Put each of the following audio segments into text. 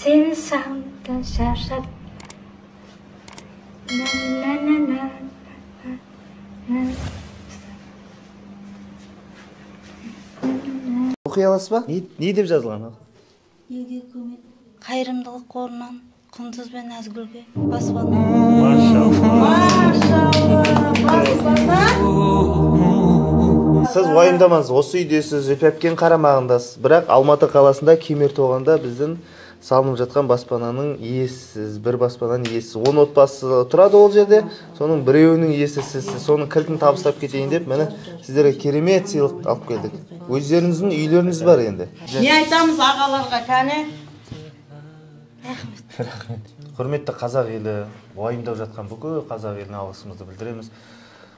Сені сағынудан шаршадым. На-на-на-на. Оқи аласыз ба? Не деп жазылған? Елге көмек қайырымдылық қорынан Құндыз бен Назгүлге баспана. Машалла. Сіз уайымдамаңыз, осы үйдесіз, Зүлфия әпкенің қарамағындасыз. Бірақ Алматы қаласында Кемертоғанда біздің салынып жатқан баспананың иесісіз, бір баспананың иесі. 10 отбасы тұрады ол жерде, соның біреуінің иесі сізсіз. Соның кілтін табыстап кетейін деп, міне сіздерге керемет сыйлық алып келдік. Өздеріңіздің үйлеріңіз бар енді. Не айтамыз ағаларға, кәне? Рахмет. Құрметті қазақ елі, уайымдап жатқан бүкіл қазақ еліне алғысымызды білдіреміз.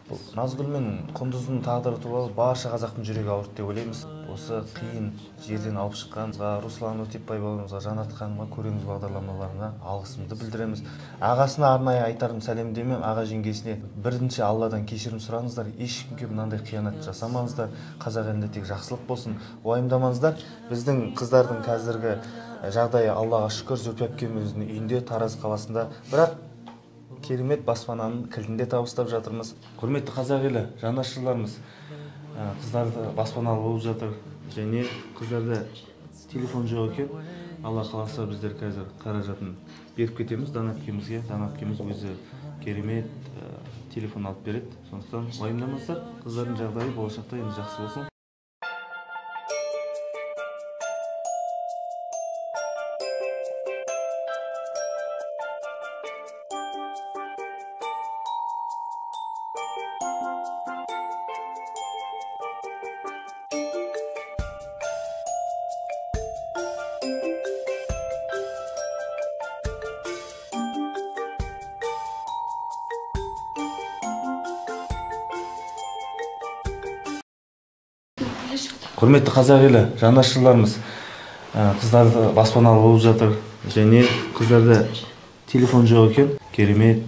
Бұл Назгүл мен Құндыздың тағдыры туралы барша қазақтың жүрегі ауырды деп ойлаймыз. Осы қиын жерден алып шыққанымызға, Руслан Өтепбай бауырымызға, Жанат ханымға, Көреміз бағдарламаларына алғысымызды білдіреміз. Ағасына арнайы айтарым сәлемдемем, аға жеңгесіне бірінші Алладан кешірім сұраңыздар, ешкімге мынандай қиянат жасамаңыздар. Қазақ елінде тек жақсылық болсын, уайымдамаңыздар. Біздің қыздардың қазіргі жағдайы Аллаға шүкір, Зүлфия әпкеміздің үйінде, Тараз қаласында. Бірақ керемет баспананың кілтін де табыстап жатырмыз. Құрметті қазақ елі, жанашырларымыз, қыздарды баспаналы болып жатыр және қыздарда телефон жоқ екен. Алла қаласа біздер қазір қаражатын беріп кетеміз Дана әпкемізге. Дана әпкеміз өзі керемет телефон алып береді. Сондықтан уайымдамаңыздар, қыздардың жағдайы болашақта енді жақсы болсын. Құрметті қазақ елі, жанашырларымыз, қыздарды баспаналы болып жатыр және қыздарда телефон жоқ екен. Керемет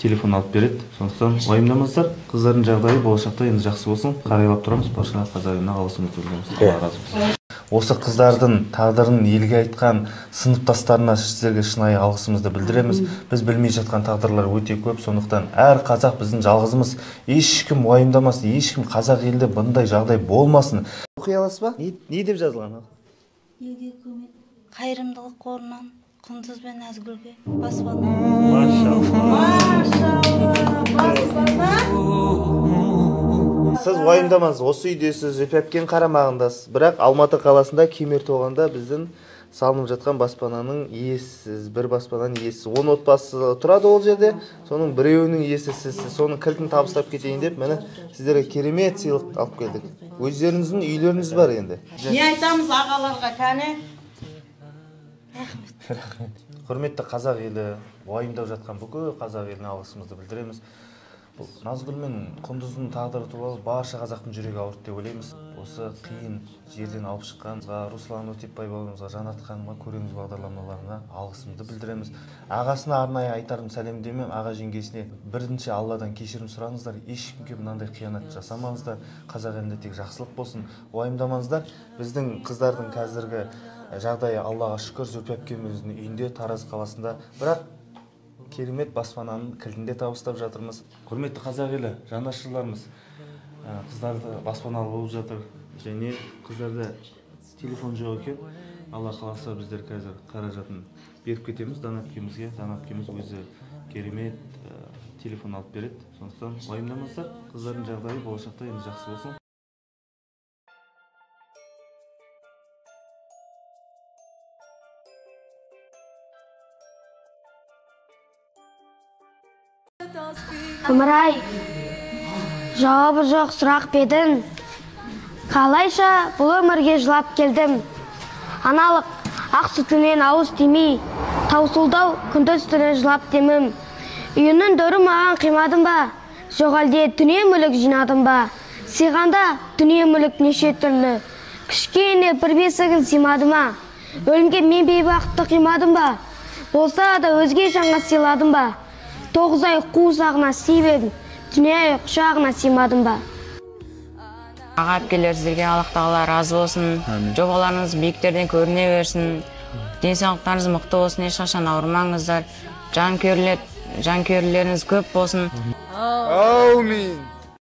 телефон алып береді. Сондықтан уайымдамаңыздар, қыздардың жағдайы болашақта енді жақсы болсын. Қарайлап тұрамыз, барша қазақ еліне алғысымызды білдіреміз. Алла разы болсын. Осы қыздардың тағдырын елге айтқан сыныптастарына сіздерге шынайы алғысымызды білдіреміз. Біз білмей жатқан тағдырлар өте көп, сондықтан әр қазақ біздің жалғызымыз. Ешкім уайымдамасын, ешкім қазақ елінде бұндай жағдай болмасын. Оқи аласыз ба? Не деп жазылған? Елге көмек қайырымдылық қорынан Құндыз бен Назгүлге баспана. Сіз уайымдамаңыз, осы үйдесіз, Зүлфия әпкенің қарамағындасыз. Бірақ Алматы қаласында Кемертоғанда біздің салынып жатқан баспананың иесісіз, бір баспананың иесі. 10 отбасы тұрады ол жерде, соның біреуінің иесі сізсіз. Соның кілтін табыстап кетейін деп, міне сіздерге керемет сыйлық алып келдік. Өздеріңіздің үйлеріңіз бар енді. Не айтамыз ағаларға, кәне? Рахмет. Құрметті қазақ елі, уайымдап жатқан бүкіл қазақ еліне алғысымызды білдіреміз. Бұл Назгүл мен Құндыздың тағдыры туралы барша қазақтың жүрегі ауырды деп ойлаймыз. Осы қиын жерден алып шыққанымызға, Руслан Өтепбай бауырымызға, Жанат ханымға, Көреміз бағдарламаларына алғысымызды білдіреміз. Ағасына арнайы айтарым сәлемдемем, аға жеңгесіне бірінші Алладан кешірім сұраңыздар, ешкімге мынандай қиянат жасамаңыздар. Қазақ елінде тек жақсылық болсын, уайымдамаңыздар. Біздің қыздардың қазіргі жағдайы Аллаға шүкір, Зүлфия әпкеміздің үйінде, Тараз қаласында. Бірақ керемет баспананың кілтін де табыстап жатырмыз. Құрметті қазақ елі, жанашырларымыз, қыздарды баспаналы болып жатыр және қыздарда телефон жоқ екен. Алла қаласа біздер қазір қаражатын беріп кетеміз Дана әпкемізге. Дана әпкеміз өзі керемет телефон алып береді. Сондықтан уайымдамаңыздар, қыздардың жағдайы болашақта енді жақсы болсын. Өмір-ай, жауабы жоқ сұрақ бедің. Қалайша бұл өмірге жылап келдім. Аналық ақ сүтінен ауыз тимей, таусылдау күндіз түні жылап демім. Үйінің дөрі маған қимадым ба? Жоқ әлде дүние мүлік жинадым ба? Сыйғанда дүние мүлік неше түрлі. Кішкене бір бесігін сыймады ма? Өлімге мен бейбақытты қимадым ба? Болса да өзге жанға сыйладым ба? 9 ай қу сағына сыйып едім, дүние ай құшағына сыймадым ба? Аға әпкелер, сіздерге Аллах тағала разы болсын. Жобаларыңыз биіктерден көріне берсін. Денсаулықтарыңыз мықты болсын, ешқашан ауырмаңыздар. Жанкүйерлеріңіз көп болсын. Әумин.